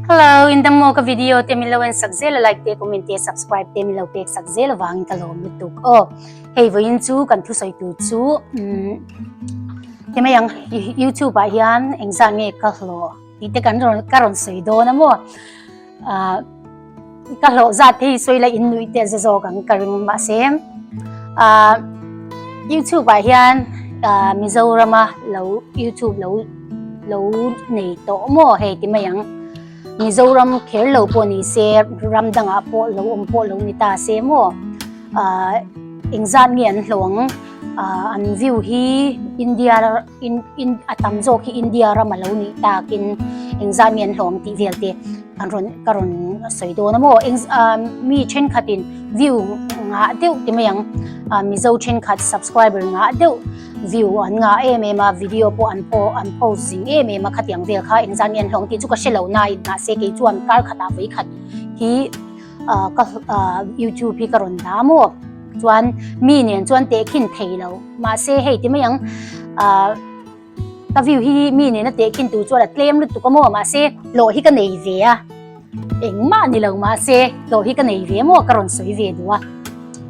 Hello, in dam maw ka video te min lo en sak zel a like te comment te subscribe te min lo pek sak zel avangin ka lawm lutuk aw. Hei vawiin chu kan thusawi tur chu umm ti mai ang YouTube ah hian engzah nge ka hlawh tih te kan rawn ka rawn sawi dawn a maw. Ah ka hlawh zat te hi sawi la in nuih te za zawk ang ka ring mahse ah youtube ah hian ah Mizorama lo youtube lo lo nei tawh maw hei ti mai ang Mizoram kher lo pawh ni se ram dangah pawh lo awm pawh lo ni ta se maw ah engzat nge an hlawh ang ah an view hi India in in a tam zawk hi India ram a lo nih takin engzat nge an hlawh ang tih vel te an rawn ka rawn sawi dawn a maw eng ah mi thenkhatin view ngah deuh ti mai ang ah mizo thenkhat subscriber ngah deuh view an ngah em em a video pawh an pawh an post zing em em a khatiang vel kha engzat nge an hlawh ang tih chu ka hre lo nain mahse kei chuan kar khatah vawikhat hi ah ka ah youtube hi ka rawn dah a maw chuan mi nen chuan tehkhin thei lo mahse hei ti mai ang ah ka view hi mi nena tehkhin tur chuan a tlem lutuk a maw mahse hlawh hi ka nei ve a engmah ni lo mahse hlawh hi ka nei ve maw ka rawn sawi ve duh a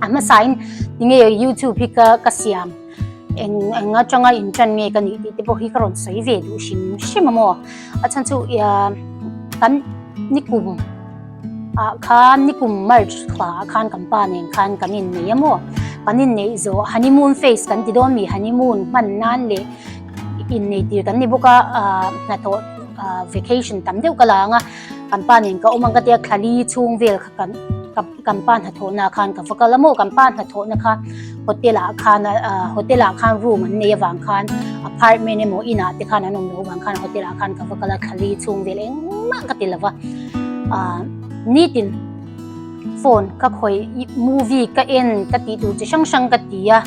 a hmasain tinge youtube hi ka ka siam eng eng atanga intan nge ka nih tih te pawh hi ka rawn sawi ve duh hrim hrim a maw a chhan chu kan nikum ah khan nikum March thla ah khan kan pa nen khan kan innei a maw kan inneih zawh honeymoon phase kan ti dawn mi honeymoon hman nan leh innei tir kan ni bawk a ah hnathawh ah vacation tam deuh ka la ang a kan pa nen ka awm ang ka tia thlali chhung vel kha kan kan pa hnathawhna khan ka va kal a maw kan pa hnathawhna kha hotel ah khan ah hotel ah khan room an nei avang khan apartment emaw inah te khan an awm loh avang khan hotel ah khan ka va kal a thlali chhung vel engmah ka ti lova ah nitin phone ka khawih movie ka en ka tih tur chi hrang hrang ka ti a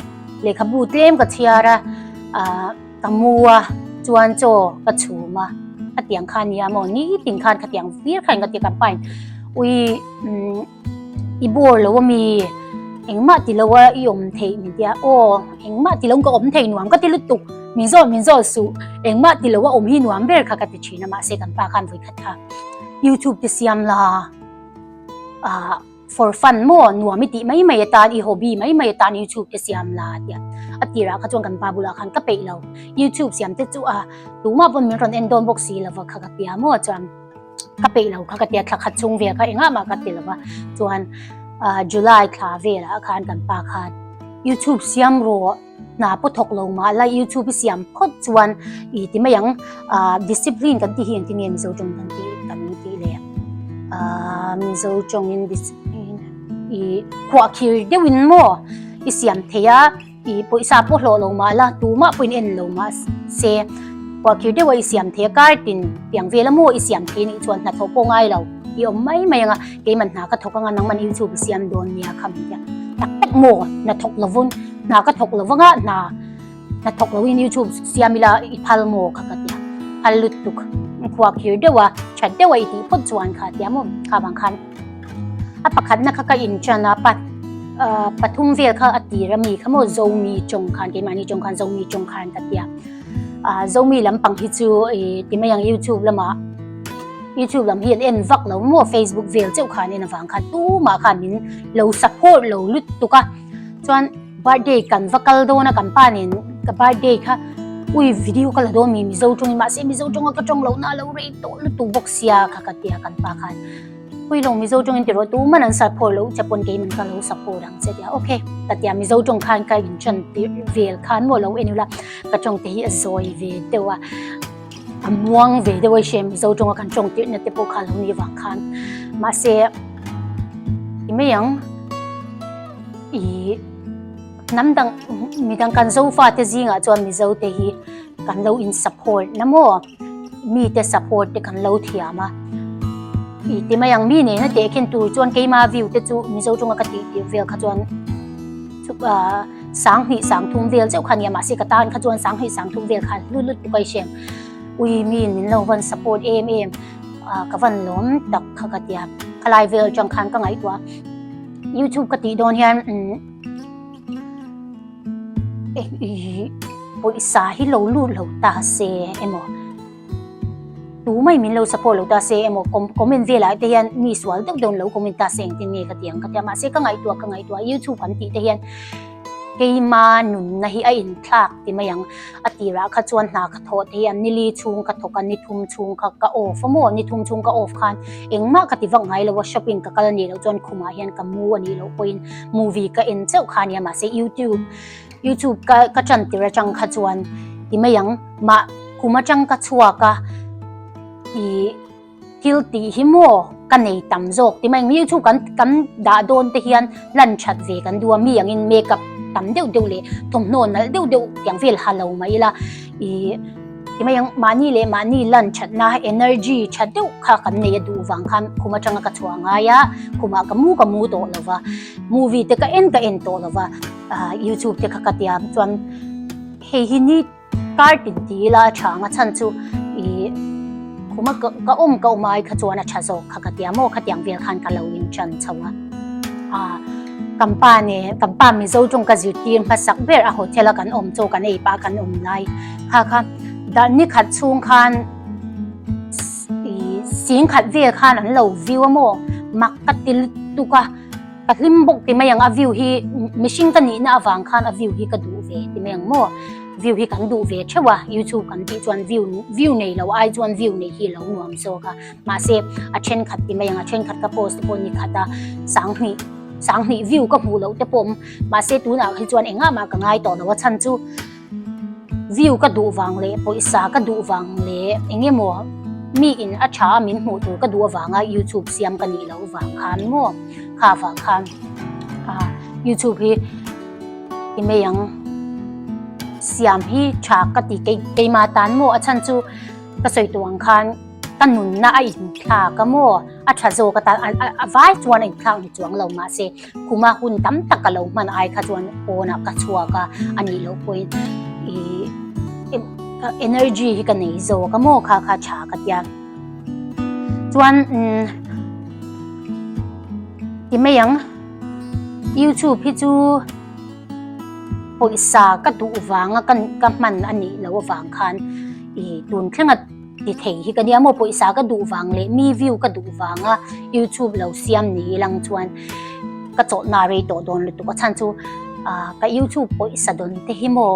lehkhabu tlem ka chhiar a ah ka mu a chuan chaw ka chhum a khatiang kha ania maw nitin khan khatiang fir khan ka ti ka pain ui umm i bore lo ami engmah ti lo a i awm theih min tia aw engmah ti lo ka awm thei nuam ka ti lutuk min zawt min zawt suh engmah ti lo a awm hi nuam ber kha ka ti thin a mahse kan pa khan vawikhat kha youtube te siam la ah For fun maw nuam i tih mai mai atan i hobby mai mai atan youtube te siam la a tia. A tirah kha chuan kan pa bulah khan ka peih lo. Youtube siam te chu a tumah pawn min rawn en dawn bawk si lova kha ka tia maw chuan ka peih lo kha ka tia thla khat chhung vel kha engah mah ka ti lova chuan July thla velah khan kan pa khan youtube siam rawh hna pawh thawk lo mah la youtube i siam phawt chuan i ti mai ang ah discipline kan tih hi engtin nge mizo tawng kan tih kan tih le ah mizo tawngin discipline i khuahkhir deuhin maw i siam thei a i pawisa pawh hlawh lo mah la tumah pawhin en lo mah se khuahkhir deuha i siam thei a kar tin piang vel a maw i siam thei anih chuan hnathawh pawh ngai lo i awm mai mai ang a keiman hna ka thawk anga nangman youtube i siam dawn nia kha min tia tak tak maw hnathawk lovun Hna ka thawk lo vanga hna hna thawk loin YouTube siam ila i phal maw kha ka tia phal lutuk khua khir deuh a that deuh a i tih phawt chuan kha tia maw kha vang khan a pakhatna kha ka in tan a pa pathum vel kha a tir ami kha maw zomi tawng khan keimahni tawng khan zomi tawng khan ka tia zomi lampang hi chu i ti mai ang YouTube lamah YouTube lam hi an en vak lo maw Facebook vel chauh khan en avang khan tumah khan min lo support lo lutuk a. Chuan birthday kan va kal dawn a kan pa nen ka birthday kha ui video ka la dawn mi Mizo tawngin mahse Mizo tawnga ka tawng lohna a lo rei tawh lutuk bawk sia kha ka tia kan pa khan ui lo Mizo tawngin ti rawh tuman an support loh che pawn keiman ka lo support ang che tia ok ka tia Mizo tawng khan ka in tan tirh vel khan maw lo en ula ka tawng te hi a zawi ve deuh a a muang ve deuh a i hria Mizo tawnga kan tawng tirhna te pawh kha lo ni vang khan mahse ti mai ang. I hnam dang midang kan zofa te zingah chuan mizo te hi kan lo in support na maw mi te support te kan lo thiam a i ti mai ang mi nena tehkhin tur chuan keima view te chu mizo tawnga ka tih tirh vel kha chuan sanghnih sangthum vel chauh kha nia mahse ka tan kha chuan sanghnih sangthum vel kha hlu lutuk a i hrem ui mi min lo van support em em ka van lawm tak kha ka tia khalai vel atang khan ka ngaihtuah. YouTube ka tih dawn hian pawisa hi lo lut lo ta se emaw. Tumai min lo support lo ta se emaw comment velah te hian mi sual deuh deuh an lo comment ta se engtin nge ka ti ang ka ti a, mahse ka ngaihtuah ka ngaihtuah YouTube an tih te hian keima nunna hi a inthlak ti mai ang. A tirah kha chuan hna ka thawh te hi an nili chhung ka thawk a, ni thum chhung kha ka off a maw, ni thum chhung ka off khan engmah ka ti vak ngai lo a, shopping ka kal a nih loh chuan khumah hian ka mu a nih loh pawhin movie ka en chauh kha a nia mahse YouTube YouTube ka ka tan tir atang kha chuan ti mai ang mah kum atang ka chhuak a ih thil tih hi maw ka nei tam zawk ti mai ang YouTube kan kan dah dawn te hian lan that ve kan duh a mi angin makeup tam deuh deuh leh thawmhnaw nalh deuh deuh tiang vel ha lo mai ila ih ti mai ang mahni leh mahni lan thatna energy tha deuh kha kan nei a duh vang khan khum atanga ka chhuah ngai a khumah ka mu ka mu tawh lo va movie te ka en ka en tawh lo va. Ah YouTube te kha ka tia chuan hei hi ni kar tin ti ila a tha ang a chhan chu ih khuma ka ka awm ka awm ai kha chuan a tha zawk kha ka tia maw khatiang vel khan ka lo in tan chho a ah kan pa ne kan pa Mizo tawng ka zirtir hmasak ber a hotel a kan awm chaw kan ei pah kan awm lai kha kha dah ni khat chhung khan ih sing khat vel khan an lo view a maw mak ka ti lutuk a. Ka hlim bawk ti mai ang a view hi mihring ka nihna avang khan a view hi ka duh ve ti mai ang maw view hi kan duh ve theuh a youtube kan tih chuan view view nei lo ai chuan view nei hi lo nuam zawk a mahse a thenkhat ti mai ang a thenkhat ka post te pawh ni khat a sanghnih sanghnih view ka hmuh loh te pawh awm mahse tunah hi chuan engah mah ka ngai tawh lo a chhan chu View ka duh vang leh pawisa ka duh vang leh eng emaw mi in a tha a min hmuh tur ka duh avanga youtube siam ka nih loh vang khan maw kha vang khan ah youtube hi ti mai ang siam hi tha ka ti kei keima tan maw a chhan chu ka sawi tawh ang khan ka nunna a inthlak a maw a tha zawk atan a vai chuan a inthlak ni chuang lo mahse Khuma hun tam tak ka lo hman ai kha chuan pawnah ka chhuak a, a nih loh pawhin ih energy hi ka nei zawk a maw kha kha tha ka tia. Chuan umm ti mai ang YouTube hi chu pawisa ka duh vanga ka hman a nih loh avang khan ih tun thlenga Ti thei hi ka nia maw pawisa ka duh vang leh mi view ka duh vanga youtube lo siam ni ilang chuan ka chawlhna rei tawh dawn lutuk a chhan chu ah ka youtube pawisa dawn te hi maw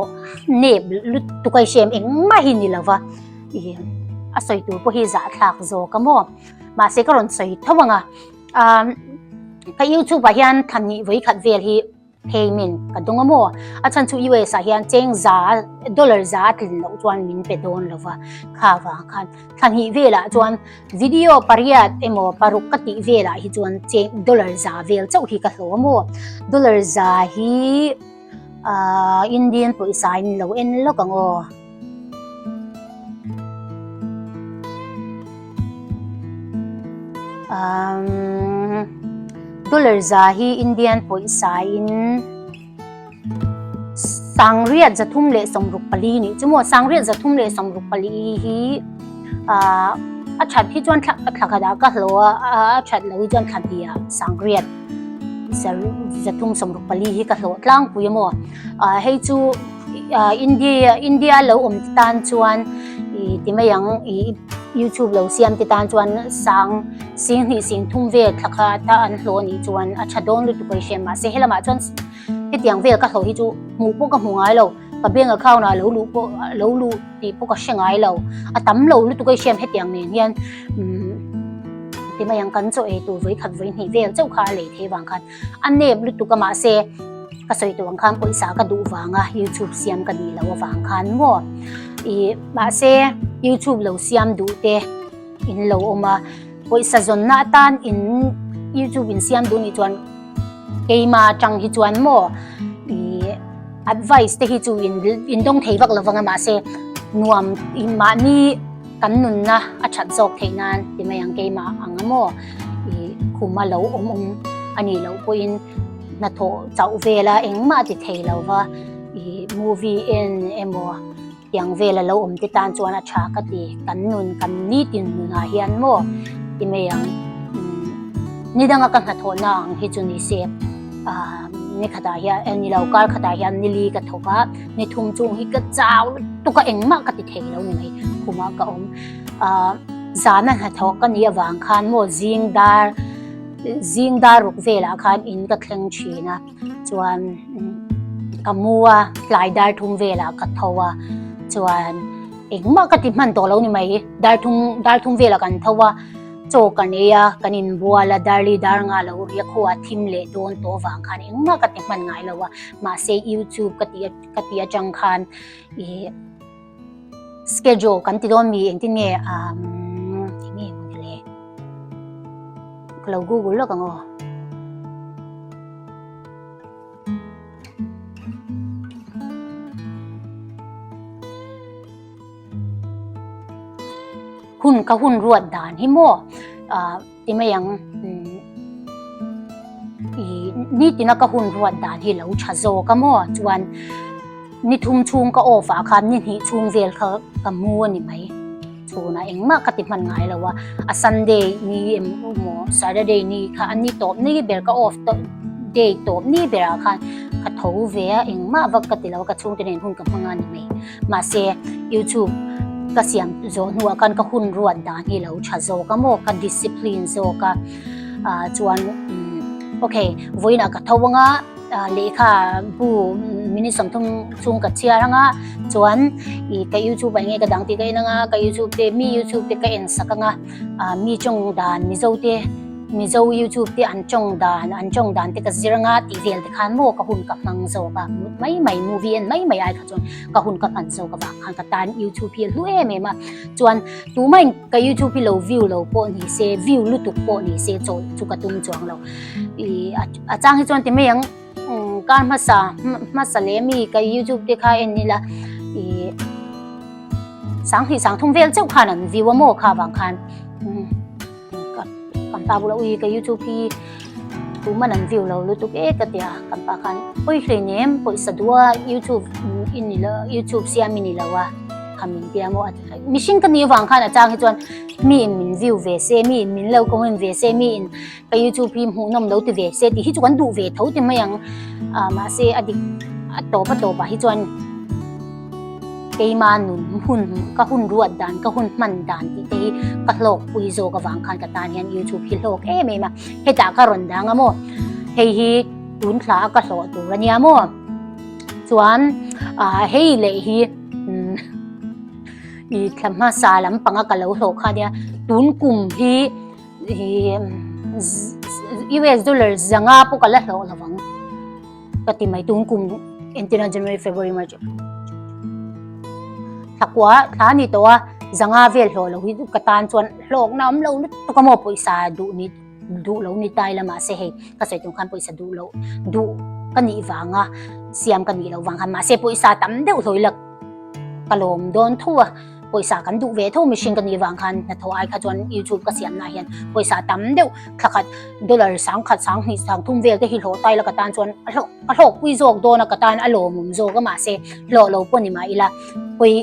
nep lutuk a i hrem engmah hi ni lova ih a sawi tur pawh hi zahthlak zawk a maw mahse ka rawn sawi tho ang a ah ka youtube ah hian thlan hnih vawikhat vel hi. Payment ka dawng a maw? A chhan chu US ah hian cheng za, dollar za a tlin loh chuan min pe dawn lo va. Kha vang khan thla hnih velah chuan video pariat emaw paruk ka tih velah hi chuan cheng dollar za vel chauh hi ka hlawh a maw? Dollar za hi ah Indian pawisa in lo en lawk ang aw. Umm dollar za hi Indian pawisa in sangriat zathum leh 64 nih chu maw sangriat zathum leh 64 hi ah a that hi chuan thla thla khat ah ka hlawh a a that loh hi chuan thla hnih ah sangriat zathum 64 hi ka hlawh tlangpui a maw ah hei chu. India India lo awm te tan chuan ih ti mai ang ih youtube lo siam te tan chuan sang sing hnih sing thum vel thla kha ta an hlawh anih chuan a tha dawn lutuk a i hria mahse helamah chuan hetiang vel ka hlawh hi chu hmuh pawh ka hmu ngai lo ka bank account ah lo luh pawh lo luh tih pawh ka hre ngai lo a tam lo lutuk a i hriam hetiang nen hian umm ti mai ang kan chaw ei tur vawi khat vawi hnih vel chauh kha a lei thei vang khan A nep lutuk a mahse ka sawi tawh ang khan pawisa ka duh vanga youtube siam ka nih loh avang khan maw ih mahse youtube lo siam duh te in lo awm a pawisa zawnna atan in youtube in siam duh nih chuan keima atang hi chuan maw ih advice te hi chu in in dawng thei vak lovang a mahse nuam mahni kan nunna a that zawk theih nan ti mai ang keimah ang a maw. Ih khuma lo awm awm a nih loh pawhin hnathawh chauh vela engmah a ti thei lo va ih movie en emaw tiang vela lo awm te tan chuan a tha ka ti kan nun kan nitin nunah hian maw ti mai ang umm ni danga ka hnathawh na ang hi chu ni se ah ni khatah hian eh ni lo kar khatah hian ni li ka thawk a ni thum chung hi ka chau lutuk a engmah ka ti thei lo ni mai khumah ka awm ah. Zana hnathawk ka nih avang khan maw zing dar zing dar ruk velah khan in ka thleng thin a chuan ka mu a tlai dar thum velah ka tho a chuan engmah ka ti hman tawh lo ni mai dar thum dar thum velah kan tho a chaw kan ei a kan inbual a darli dar nga lo ri a khuaa thim leh dawn tawh avang khan engmah ka ti hman ngai lo a mahse youtube ka tih ka tih atang khan ih Schedule kan ti dawn mi engtin nge umm eng nge maw ni le ka lo google lawk ang aw. Hun ka hun ruat dan hi maw ah ti mai ang umm ih nitina ka hun ruat dan hi lo tha zawk a maw chuan ni thum chhung ka off ah khan ni hnih chhung vel kha ka mu a ni mai chhunah engmah ka ti hman ngai lo a a sunday ni em emaw saturday ni kha a ni tawp ni ber ka off tawh day tawp ni berah khan ka tho ve a engmah vak ka ti lo a ka chhungte nen hun ka hmang a ni mai. Mahse, YouTube ka siam zawh hnuah khan ka hun ruat dan hi lo tha zawk a maw, ka discipline zawk a, ah chuan ok vawiinah ka tho anga lehkha bu minute 30 chhung ka chhiar anga chuan ih ka YouTube ah enge ka dang tih ka en anga ka YouTube te mi YouTube te ka en sak anga ah mi tawng dan Mizo te Mizo YouTube te an tawng dan an tawng dan te ka zir anga tih vel te khan maw ka hun ka hmang zawk a mut mai mai movie en mai mai ai kha chuan ka hun ka hman zawk avang khan ka tan YouTube hi a hlu em em a chuan tumahin ka YouTube hi lo view lo pawh ni se view lutuk pawh ni se chaw chu ka tum chuang lo ih a chang hi chuan ti mai ang kar hmasa hmasa leh mi ka YouTube te kha en ila ih sanghnih sangthum vel chauh khan an view a maw kha vang khan Kan pa bulah ui ka youtube hi tuman an view lo lutuk e ka tia kan pa khan pawi hleinem pawisa duh a youtube i ni lo youtube siam i ni lo a kha min tia maw mihring ka nih avang khan a chang hi chuan mi in min view ve se mi in min lo comment ve se mi in ka youtube hi hmuhnawm lo ti ve se tih hi chu kan duh ve tho ti mai ang ah mahse a dik a tawp a tawpah hi chuan Keima nun hun ka hun ruat dan ka hun hman dan tih te hi ka hlawk pui zawk avang khan ka tan hian youtube hi hlawk em em a hetah ka rawn dang a maw hei hi tun thla a ka hlawh tur a nia maw chuan ah hei leh hi umm ih thla hmasa lampanga ka lo hlawh kha nia tun kum hi ih US dollar zanga pawh ka la hlawh lo vang. Ka ti mai tun kum entirna January, February, March, April, thla kua thla a ni tawh a zanga vel hlawh lo hi ka tan chuan hlawkna awm lo lutuk a maw pawisa duh ni duh lo ni ta ila mahse hei ka sawi tum khan pawisa duh loh duh ka nih vanga siam ka nih loh vang khan mahse pawisa tam deuh hlawh ila ka lawm dawn tho a. Pawisa kan duh ve tho mihring ka nih vang khan hnathawh ai kha chuan youtube ka siam na hian pawisa tam deuh thla khat dollar sangkhat sanghnih sangthum vel te hi hlawh tai la ka tan chuan a hlawh ka hlawk pui zawk dawn a ka tan a lawmawm zawk a mahse hlawh lo pawh ni mah ila pawi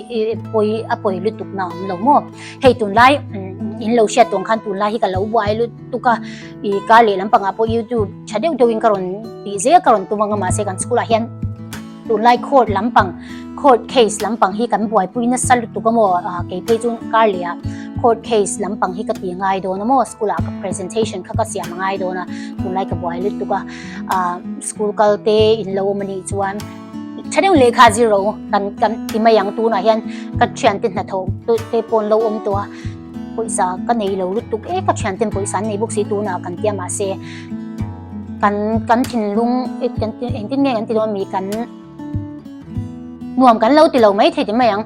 pawi a pawi lutuk na awm lo maw hei tunlai in lo hriat tuang khan tunlai hi ka lo buai lutuk a ih kar leh lampangah pawh youtube tha deuh deuhin ka rawn tih zel ka rawn tum ang a mahse kan school ah hian Tunlai court lampang, court case lampang hi kan buaipui nasa lutuk a maw? Kei phei chu kar leh ah court case lampang hi ka ti ngai dawn a maw? School ah ka presentation kha ka siam a ngai dawn a, tunlai ka buai lutuk a. School kal te in lo awm a nih chuan tha deuh lehkha zir ro kan kan ti mai ang tunah hian ka thiante hnathawh te pawh an lo awm tawh a, pawisa ka nei lo lutuk e ka thianten pawisa an nei bawk si tunah kan tia mahse Kan kan thinlung kan engtin nge kan ti dawn mi kan nuam kan lo ti lo mai thei ti mai ang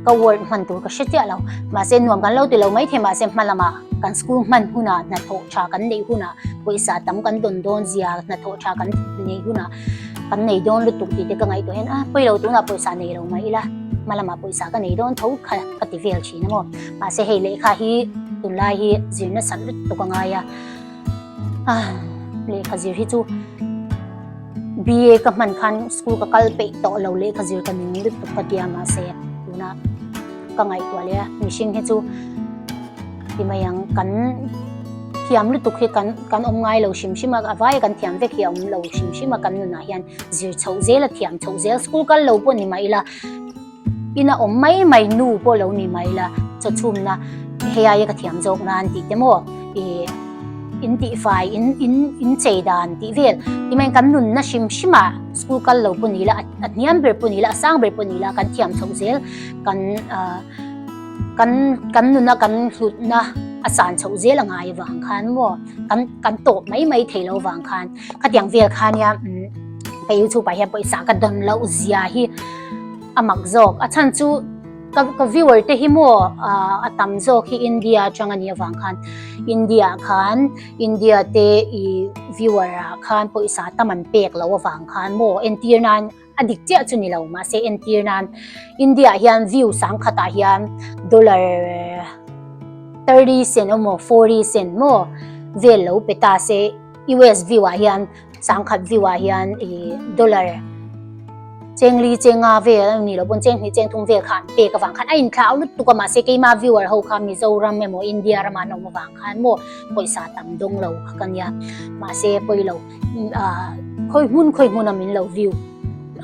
ka word hman tur ka hre chiah lo mahse nuam kan lo ti lo mai thei mahse hma lamah kan school hman hunah hnathawh tha kan neih hunah pawisa tam kan dawn dawn zia hnathawh tha kan neih hunah kan nei dawn lutuk tih te ka ngaihtuah hian a pawi lo tunah pawisa nei lo mai ila hma lamah pawisa ka nei dawn tho kha ka ti vel thin a maw mahse hei lehkha hi tunlai hi zir nasat lutuk a ngai a. Lehkha zir hi chu BA ka hman khan school ka kal peih tawh lo lehkha zir ka ning lutuk ka tia mahse tuna ka ngaihtuah leh a mihring hi chu ti mai ang kan thiam lutuk hi kan kan awm ngai lo hrim hrim a a vaia kan thiam vek hi a awm lo hrim hrim a kan nunah hian zir chhoh zel a thiam chhoh zel school kal lo pawh ni mah ila. Ina awm mai mai nu pawh lo ni mai la. Chaw chhumna hei aia ka thiam zawk nan tih te maw ih in tihfai in in in chei dan tih vel timaiin kan nunna hrim hrim ah school kal lo pawh ni ila a hniam ber pawh ni ila a sang ber pawh ni ila kan thiam chhoh zel kan ah kan kan nuna kan hlutna a san chhoh zel a ngai avang khan maw kan kan tawp mai mai thei lo vang khan khatiang vel kha nia umm ka youtube ah hian pawisa ka dawn loh zia hi a mak zawk a chhan chu. Ka ka viewer te hi maw a tam zawk hi India atang a nih avang khan India ah khan India te i viewer ah khan pawisa tam an pek loh avang khan maw entir nan a dik chiah chu ni lo mahse entir nan India ah hian view sangkhat ah hian dollar 30 cent emaw 40 cent maw vel lo pe ta se US view ah hian Sangkhat view ah hian i dollar chengli chenga vel a ni lo pawn chenghnih chengthum vel kha an pek avang khan a inthlau lutuk a mahse keima viewer ho kha Mizoram emaw India ramah an awm avang khan maw pawisa tam dawng lo kha ka nia mahse pawi lo ah khawi hmun khawi hmuna min lo view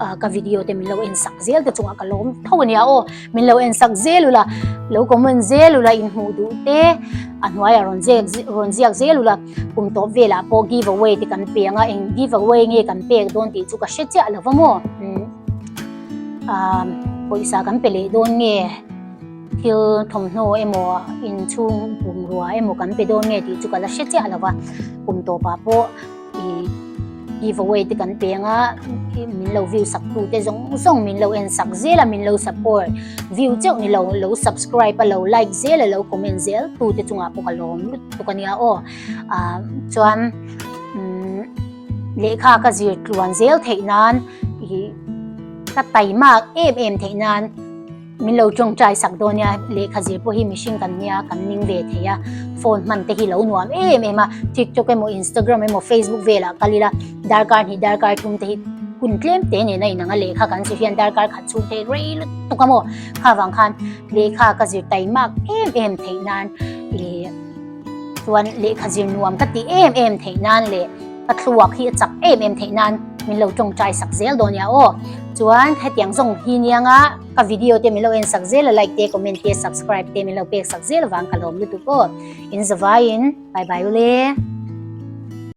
ah ka video te min lo en sak zel te chungah ka lawm tho a nia aw min lo en sak zel ula lo comment zel ula inhmuh duh te a hnuaiah rawn ziak rawn ziak zel ula. Kum tawp velah pawh give away te kan pe ang a, eng give away nge kan pek dawn tih chu ka hre chiah lo va maw. Pawisa kan pe leh dawn nge thil thawmhnaw emaw inchhung bungrua emaw kan pe dawn nge tih chu ka la hre chiah lo va. Kum tawpah pawh ih give away te kan pe ang a, min lo view sak tu te zawng zawng min lo en sak zel a, min lo support view chauh ni lo, lo subscribe a, lo like zel a, lo comment zel tu te chungah pawh ka lawm lutuk. tuk a nia aw ah chuan umm lehkha ka zir tluan zel theih nan ih ka taimak em em theih nan min lo tawngtai sak dawn nia lehkha zir pawh hi mihring kan nia kan ning ve thei a phone hman te hi lo nuam em em a tiktok emaw instagram emaw facebook velah kal ila darkar hnih darkar thum te hi hun tlem te nen a inang a lehkha kan zir hian darkar khat chhung te rei lutuk a maw kha vang khan lehkha ka zir taimak em em theih nan ih chuan lehkha zir nuam ka tih em em theih nan leh ka thluak hi a chak em em theih nan min lo tawngtai sak zel dawn nia aw. Chuan hetiang zawng hi nianga ka video te min lo en sak zel a like te comment te subscribe te min lo pek sak zel avang ka lawm lutuk aw. In zavaiin bye bye ule.